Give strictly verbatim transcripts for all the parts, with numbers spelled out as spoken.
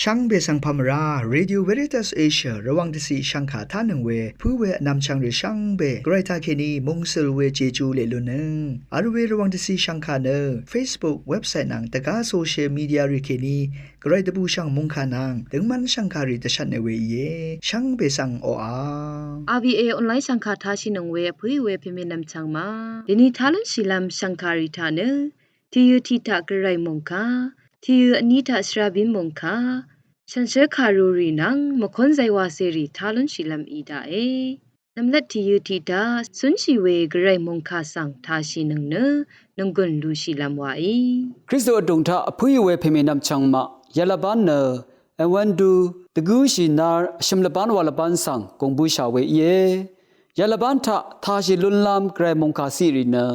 Shvngbe svng pà mvrá Radio Veritas Asia Rvwàng dvciq shvngkà tánøng we pǿ we vnvmchvng rì shvngbe Gvray taqkèní mungsøl we Jeju leq lunnøng vl we Rvwàng dvciq shvngkà nø Facebook, website nvng dvgá social media rì kèní Gvray dvbùshv̀ng mòngkà nvng døngmv́n shv̀ngkàrì dvshvtne we íe. Shvngbe svng oqà R V A online shv̀ngkà tashìnøng we vpǿì we pèmènvm chvngma dvni tá lúnshìlv́m shv̀ngkàrì taq nø tìyø tiq taq Gvray mòngkà, tìyø vní taq shvrabín mòngkà, shànshér kàrurì nvng mvkónzay wacèrì tá lúnshìlv́m í daqe. Nvmlat tìyø tiq taq cúnshì we Gvray mòngkà svng tashìnøng nø nònggùn lushìlv́m waí. Kristu vdùng taq vpǿì we pèmènvm chvngmaq yalvbán nø èwvndu dvgǿshì nar vshøm lvbán wa lvbán svng gùng bǿshà we íe. Yalvbán taq tashì lúnlv́m Gvray mòngkà ciqrì nø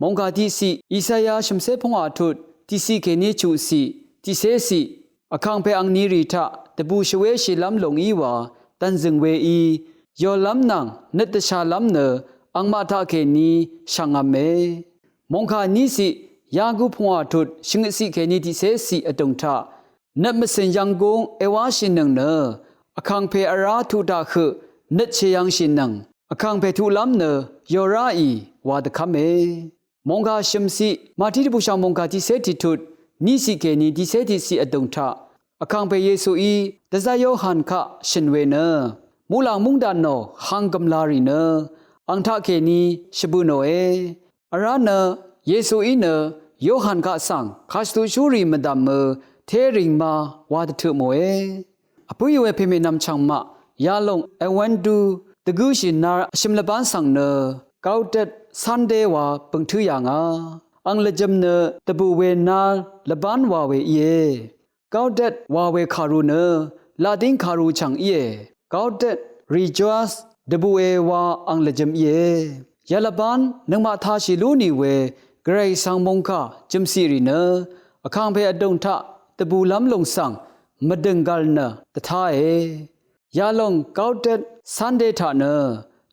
mòngkà tiqciq Isaya shø̀mcé pvngwà tut tiqciq kèní chuqciq tiqcéciq Vkàngpè angnirì taq dvbù shvwéshìlv́m lùng í wa dv̀nzø̀ng weí yòlv́m nvng nøt dvshàlv́m nø angmaq taqkèní shvngv̄me. Mòngkà niqciq yagú pungwà tut shvngøtciq kèní tiqcéciq vdùng taq nøt mvcø̀n yvnggúng èwáshìnøng nø Vkàngpè vrá tuq taq høq nøt shvyv̄ngshìnøng Vkàngpè tuqlv́m nø yòráì wa dvkv́me. Mòngkà shø̀mciq Màtí dvbùshv̀ng mòngkà tiqcé tiqtut niqciq kèní tiqcé tiqciq vdùng taq Vkàngpè Yesuí dvzá Yohan kaq shø̀n we nø muqlàng múngdànò hang gv̀mlarì nø ang taqkèní shvbø nòe. Vrá nø Yesuí nø Yohan kaq svng kàshvtuqshúrì mvdv̀mø té rìngma wa dvtøq mòe. Vpǿì we pèmènvm chvngmaq yalòng èwvndu dvgǿshì nar vshøm lvbán svng nø Gaudete Sunday wa bø̀ngtǿ yà ngà. Ang lvjø̄m nø dvbù we nar lvbán wa we íe. Gaudete wa we kàru nø Latin kàru chv̀ng íe. Gaudete, rejoice, dvbùe wa ang lvjø̄m íe. Yalvbán nøngmaq tashì lú nì we Gvray svng mòngkà jø̀mciq rì nø Vkàngpè vdùng taq dvbùlv́m lùng svng mvdø̀ng gv̀l nø dvtáe. Yalòng Gaudete Sunday taq nø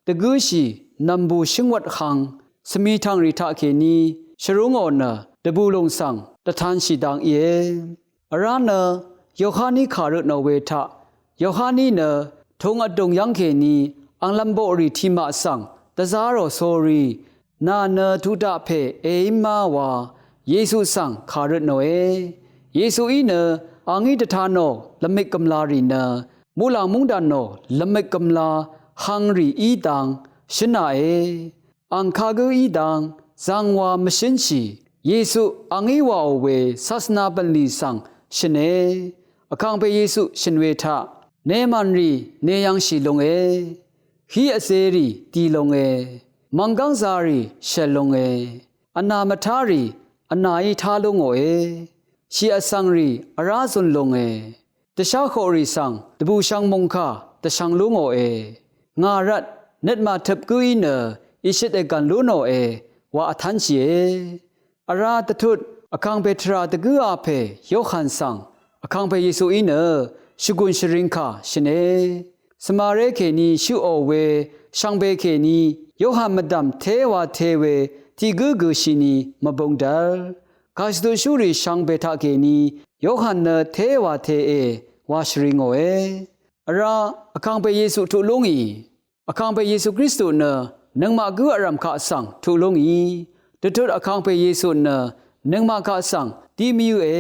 dvgǿshì nv̀mbù shǿngwvt hvng svmi tv̀ngrì taqkèní shvrúngò nø dvbù lùng svng dvtanshì dang íe. Vrá nø Yohaní kàrøtnò we taq Yohaní nø tūng vdùng yv́ngkèní anglv̄m boqrì tiqmaq svng dvzá rò sórí nà nø tuq taq pè èí má wa Yesu svng kàrøtnòe. Yesuí nø a ngí dvtanò lvmik gv̀mlarì nø muqlàng múngdànò lvmik gv̀mla hangvrì í dang shǿnāe. Ang kagǿ í dang zangwa mvshǿnshì Yesu a ngí wàò we sasvna bv̀nlì svng shø̀ne. Vkàngpè Yesu shø̀n we taq nemànrì neyv̄ngshì lunge. Hí vzerì dì lunge. Mv̀nggv́ng zarì shèl lunge. Vnà mvtárì vnàí tá lú ngòe. Shì vsvngrì vrá zun lunge. Dvsháhoqrì svng dvbùshvng mòngkà dvshvng lú ngòe. Ngà rvt nøt màtøp gǿí nø ìshøt ègv̀n lú nòe wa vtv́nshìe. Vrá dvtut Vkàngpè tvrà dvgǿa pè Yohan svng Vkàngpè Yesuí nø shvgùn shvringkà shø̀ne. Svmaré kèní shøqò we shvngbe kèní Yohan mvdv̀m téwa te we tiq gǿ gø̀shìni mvbung dv́l. Kàshvtuqshúrì shvngbe taqkèní Yohan nø téwa teqe wa shvri ngòe. Vrá Vkàngpè Yesu tuq lú ngì. Vkàngpè Yesu Kristu nø nøngmaq gǿ vrv̀m kaq svng tuq lú ngì. Dvtut Vkàngpè Yesu nø nøngmaq kaq svng dí mvyǿe.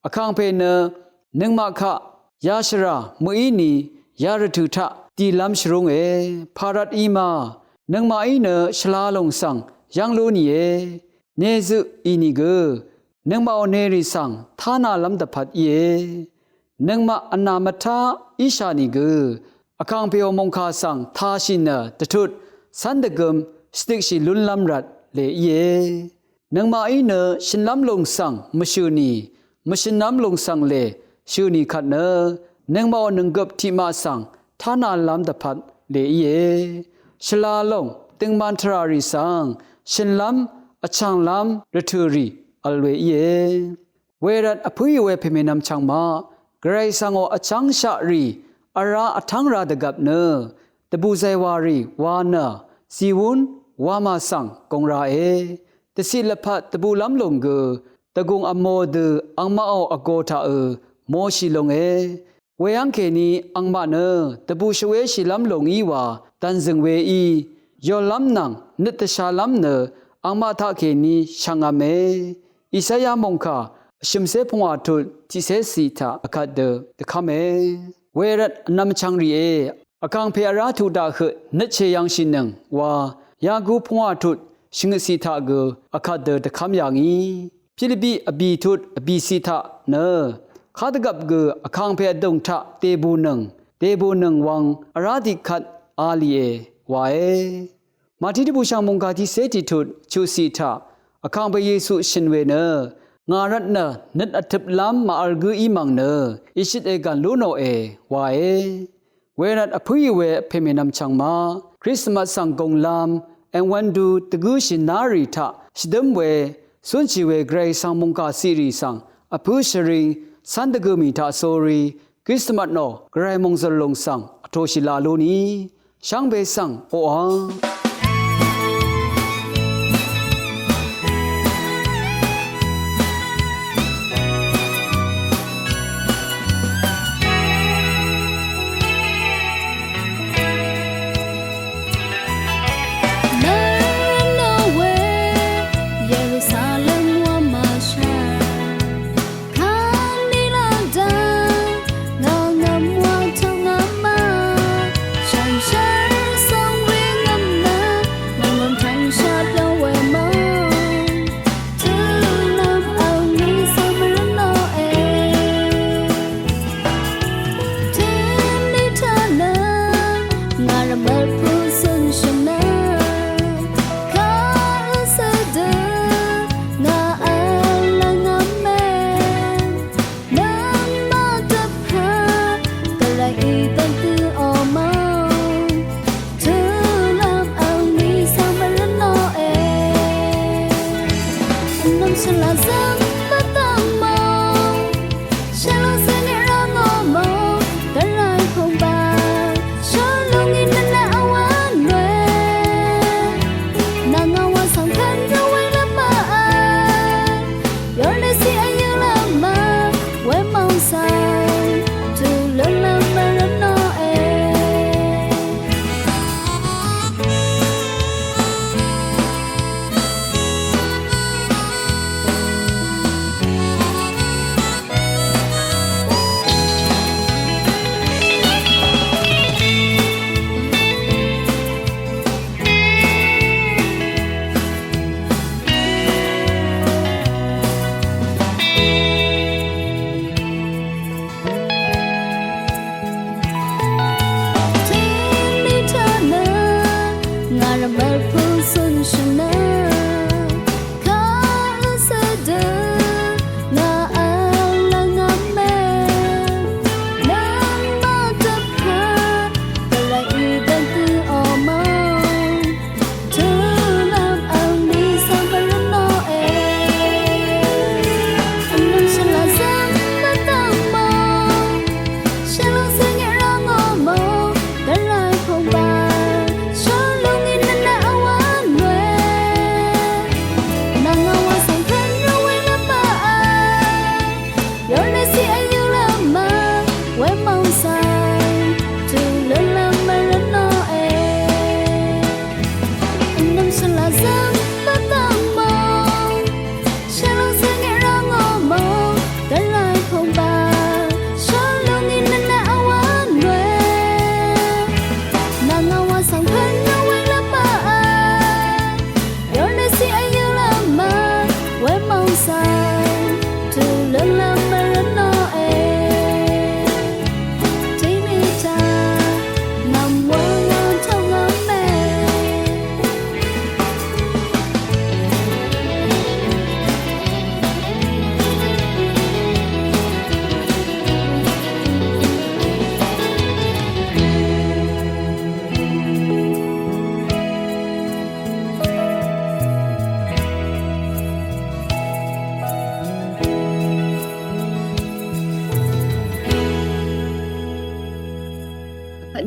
Vkàngpè nø nøngmaq kaq yashvrà mø̀íni yarvtø̀ taq dìlv́m shvrúnge. Pàrvt í ma nøngmaqí nø shvla lòng svng yv́ng lú nìe. Nezøq ì nìgø nøngmaqò nerì svng tánalv́m dvpvt íe. Nøngmaq vnà mvtá íshà nìgø Vkàngpèò mòngkà svng tashì nø dvtut cv́n dvgøm shvdikshì lúnlv́m rvt lè íe. Nøngmaqí nø shø̀nlv́m lùng svng mvshø̀ nì, mvshø̀nlv́m lùng svng lè shø̀ nì kvt nø nøngmaqò nònggøp tiqmaq svng tánalv́m dvpvt lè íe. Shvla lòng døngman tvràrì svng shø̀nlv́m vchv̀nglv́m rvtø̀rì vl we íe. Wervt vpǿì we pèmènvm chvngmaq Gvray svngò vchv́ngshaqrì vrá vtv́ngra dvgvp nø dvbù zàywàrì wa nø zìwún wamà svng gung rae. Dvciq lvpat dvbùlv́m lùng gø dvgùng vmò dø angmaqò vgō taqø mòshì lòngē. Weyv́ng kèní angmaq nø dvbù shvwéshìlv́m lò ngí wa dv̀nzø̀ng weí yòllv́m nvng nøt dvshalv́m nø angmaq taqkèní shvngv̄me. Isaya mòngkà vshø̀mcé pungwà tut tiqcé ciq taq vkvt dø dvkv́me. Wervt vnvm vchvng rìé, vkàngpè vrá tuq daq høq nøt shèyv̄ngshìnøng wa Yaku pungwà tut shvngøtciq taq gø vkvt dø dvkv́m yà ngí. Pilipi vbì tut vbìciq taq nø kadvgvp gø vkàngpè vdùng taq dèbùnøng, dèbùnøng wvng vrá tiqkvt a lìe wae. Màti dvbùshv̀ng mòngkà tiqcé tiqtut chuqciq taq vkàngpè Yesu shø̀n we nø ngà rvt nø nøt vtøplv́m màvl gǿ í mv̀ng nø ìshøt ègv̀n lú nòe wae. Wervt vpǿì we vpè mènvm chv̀ngmaq Krismas svng gùnglv́m èwv̄n du dvgǿshì nárì taq shvdǿm we cúnshì we Gvray svng mòngkà ciqrì svng vpǿ shvring cv́n dvgø̀ mì taq sórí Krismas nò Gvray mòngzø̀l lùng svng vtoshì la lú ni. Shvngbe svng oqà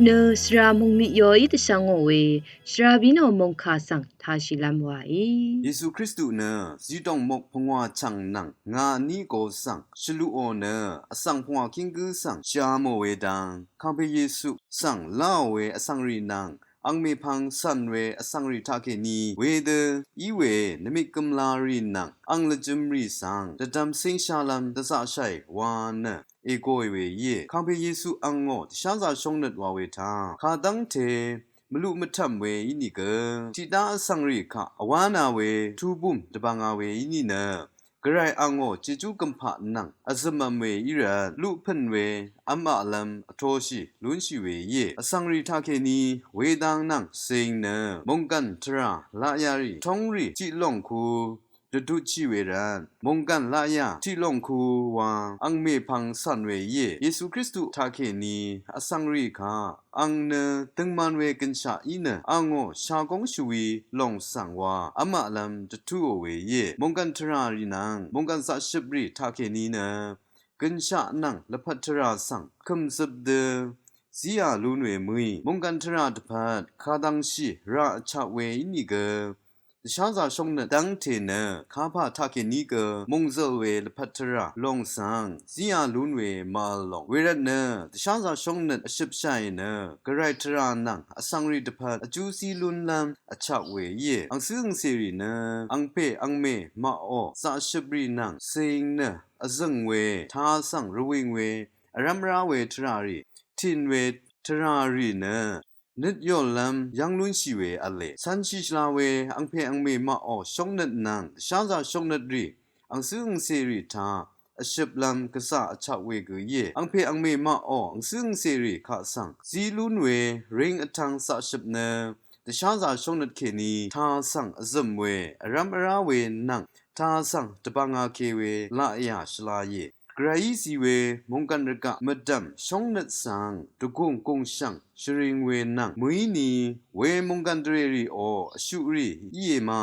Nø svra mungmiq yoí dvshvngò we, svra bínò mungkà svng tāshìlv́m wàí. Yesu Kristu nø zidòng mok pungwà chv̀ng nvng ngà ní go svng shvluqò nø vsvng pungwà kíng gǿ svng shvhvmò we dang, kàngpè Yesu svng láò we vsvngrì nvng angmèpvng cv̀n we vsvngrì taqkèní wedø í we nvmik gø̀mlarì nvng ang lvjø̀mrì svng dvdvm cíngshálv́m dvzaqshàì wa nø ègòì we íe. Kàngpè Yesu angò dvsházā shóngnøt wa we taq kadv́ngte mvluq mvtv̀m we ínìgø, tiqdá vsvngrì kaq vwánā we tubùm dvbvnga we í nìnø, Gvray angò jejú gø̀mpaq nvng vzø̀mvm we í rvt luqpø̀n we v́maqlv́m vtoshì lúnshì we íe. Vsvngrì taqkèní wedang nvng cing nø mònggv̀n tvrà laqyarì vtóng rì tiqlòng ku dvdutshì we rvt mònggv̀n laqyà tiqlòng ku wa angmèpvng cv̀n we íe. Yesu Kristu taqkèní vsvngrì kaq ang nø døngman we gønshaq í nø angò shagóng shvwi lòng svng wa v́maqlv́m dvtúò we íe. Mònggv̀n tvràrì nvng mònggv̀n zaqshøprì taqkèní nø gønshaq nvng lvpat tvrà svng kø̀mzøp dø zíā lún we mø̀í mònggv̀n tvrà dvpvt kadvngshì rà vchak we ínìgø, dvsházā shóngnøt dv́ngte nø kapà taqkèní gø mòngzø̀l we lvpat tvrà lòng svng zíā lún we màvl lòng. Wervt nø dvsházā shóngnøt vshøpshàì nø Gvray tvrà nvng vsvngrì dvpvt vjú zí lúnlv́m vchak we íe. Angcǿ angcèrì nø angpè angmè maqò zaqshøprì nvng cing nø vzø̀ng we tā svng rvwìng we vrv́m vrá we tvràrì, tìn we tvràrì nø nøt yòllv́m yv́ng lúnshì we v̄le. Cv̄nshì shvla we angpè angmè maqò shóngnøt nvng dvsházā shóngnøtrì angcǿ angcèrì taq vshøplv́m gvzà vchak we gø íe. Angpè angmè maqò angcǿ angcèrì kaq svng zí lún we ring vtv̄ng zaqshøp nø dvsházā shóngnøt kèní tā svng vzø̀m we vrv́m vrá we nvng tā svng dvbvngake we laqyà shvlaìe. Gvrayí zi we mònggv̀n rvgaq mvdv̀m shóngnøt svng dvgùng gùngshv̀ng shvring we nvng mø̀íni we mònggv̀n dvrèrìò vshuqrì íe ma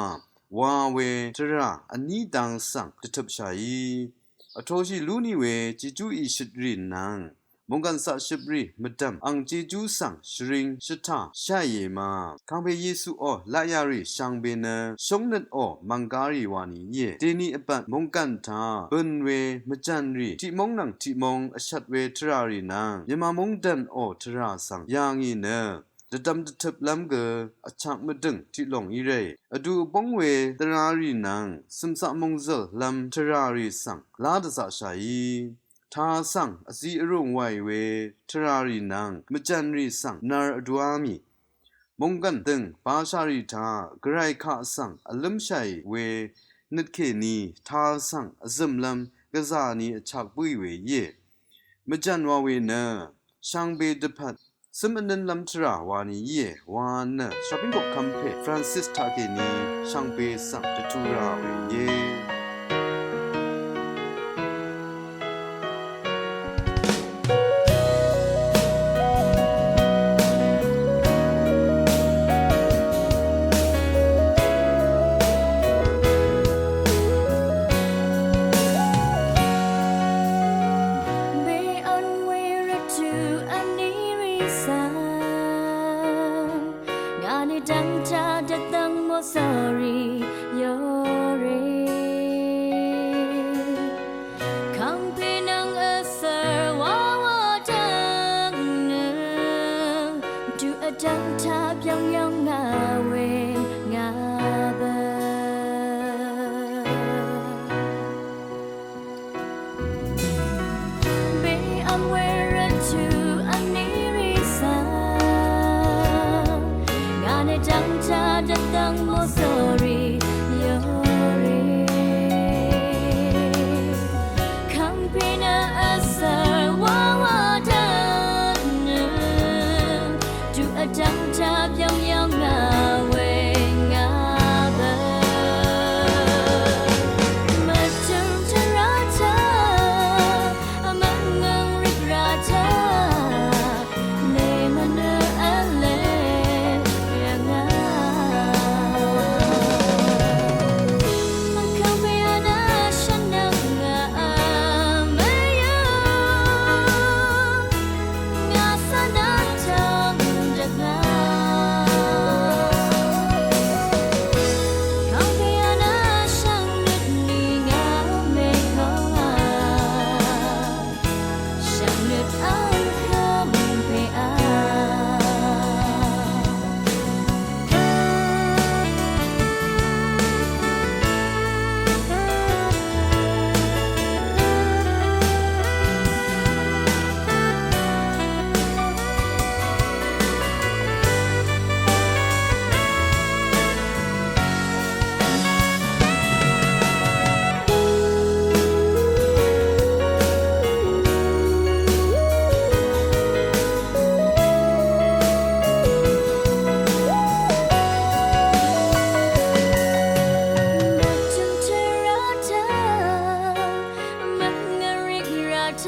wa we tvrà vní dang svng dvtøpshàí vtoshì lú nì we jejú ìshøtrì nvng mònggv̀n zaqshøprì mvdv̀m ang jejú svng shvring shvtà sháìe ma. Kàngpè Yesuò laqyarì shvngbe nø shóngnøtò mv̀nggárì wani íe. Dèni vbat mònggv̀n taq bø̀n we mvjv̀nrì tiqmóng nvng tiqmóng vshvt we tvràrì nvng yvmà mòngdv̀nò tvrà svng yà ngì nø dvdvm dvtøplv́m gø vchak mvdø̀ng tiqlòng í rèì vdu vbóng we dvrarì nvng cø̀mcaq mòngzø̀llv́m tvràrì svng lá dvzaqshàí tā svng vzi vrùng wàì we tvràrì nvng mvjv̀nrì svng nvr vdúá mì mònggv̀n døng bashàrì taq Gvray kaq svng vlǿmshàì we nøt kèní tā svng vzø̀mlv́m gvzà ni vchak bǿì we íe. Mvjv̀n wa we nø shvngbe dvpvt zǿm vnǿnlv́m tvrà wani íe wa nø shvbíng koqkv́m pè Francis taqkèní shvngbe svng dvtu rà we íe. Be on we rvt to a near sun. Ngà nø dv́ngtaq dvdv́ng mò sórí yòré. Vkvt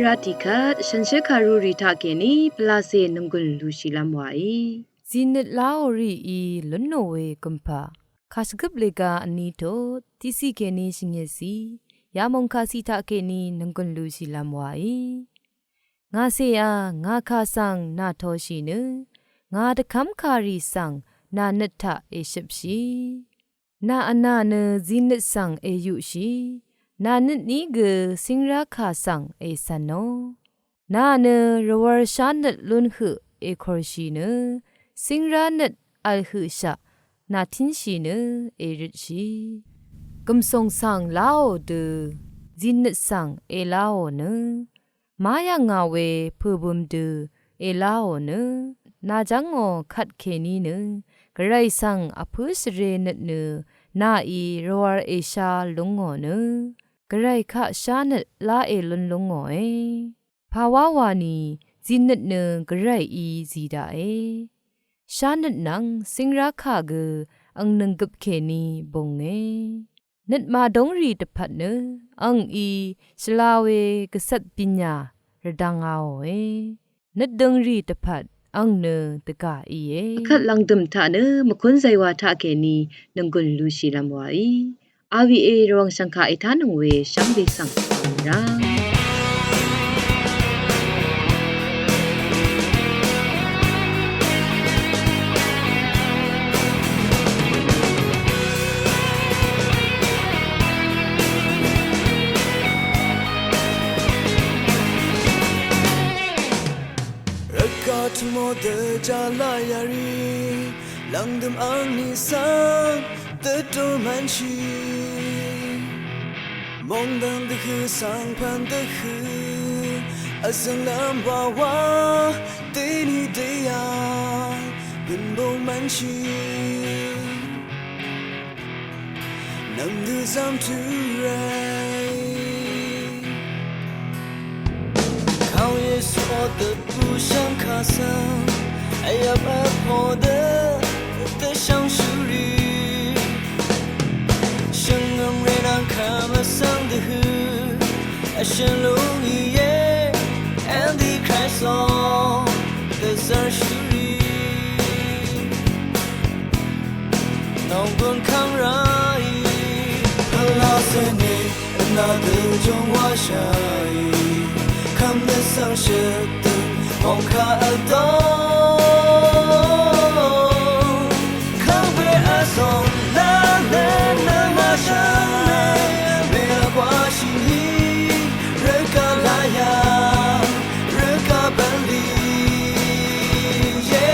rá tiqkvt shànshér kàrurì taqkèní pvlacè nònggùn lúshìlv́m wàí. Zìnøt láò rìí lúnò we gùmpà kàshvgøp lèga vní tut tiqciq kèní shvngøtcì yamòng kàciq taqkèní nònggùn lúshìlv́m wàí. Ngàcèá ngà kà svng nà toshì nø ngà dvkv́m kàrì svng nà nøt taq èshøpshì. Nà vnà nø zìnøt svng èyuqshì. Nà nøtní gø cíngrá kà svng ècv̀nò. Nà nø rvwv̄r shánøt lún høq èkorshì nø cíngrá nøt vl høqshaq nà tínshì nø èrøtshì. Gv̀msòng svng láò dø zìnøt svng èláò nø má yv̀ngà we pø̀bøm dø èláò nø nà jv́ngò kvtkèní nø gvray svng vpǿ shvrē nøt nø nàí rvwv̄r èshá lúngò nø gvray kaq shánøt lá èlún lúngòe. Pàwá wàni zìnøt nø gvrayí zì daqe. Shánøt nvng cíngrá kà gø ang nønggøp kèní bùnge. Nøt màdóngrì dvpvt nø angí shvla we gvcvt bìnyà rvdvngāòe. Nøt døngrì dvpvt ang nø dvgà íe. Akvt lv̀ngdø̀m taq nø mvkún zaywā taqkèní nònggùn lúshìlv́m wàí. Awìe rvwàng shv̀ngkà ètánøng we shvngbe svng rá. Rvgaq tmò dvjá lá yarì, lv̀ngdø̀m angní svng dvtú mvnshì. Mòngdv̀ng dvhø̀ svng pv̀n dvhø̀, vzø̀nglv́m wawa dèní dèyà bø̀n bø̀n mvnshì. Nv̀mdø zv́m tø̄ rv̄. Kàó Yesu ò dvbù shvngkà svng vyvp vpo dø dvshvngshúrì. Shvngø̀m rvnvng kvm vsvng dvhø̄ vshø̀n lúng íe. Antichrist ò dvzv́rshúrì. Nònggùn kv́m ráì pvlacè nø vnà dø jùngwáshàì. Kv́m nø svng shøtø mòngkà vdó. Kv́m we vzòng láløn nø màshv̀ng mè, mèlvkwáshì nì rvgaq láyà. Rvgaq bv̀nlì, ye,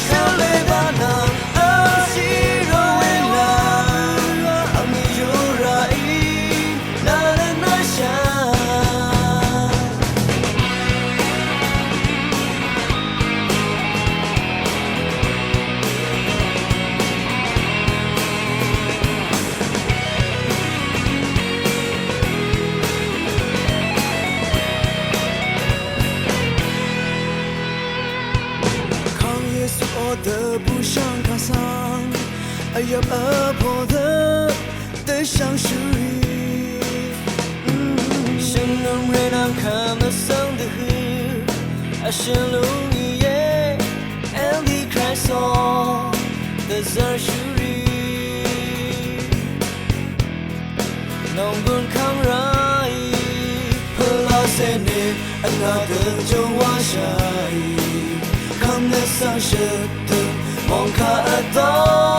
shvlé dvnvng, vsì rvwé lv̀m, angní yuraqí, nvlv́n nvshà. Dvbùshv̀ng kàsv̀ng vyvp vpo dø dvshv̀ng shvrì. Shvnøng rvnvng kvm vsvng dvhø vshø̀n lúng íe. Antichrist o dvzvr shvrì. Nòngbøn kv́ng ráì pvlacè nø vnà dø jø̀wáshàì. Kv́m nø svngshøt dø mòngkà vdá.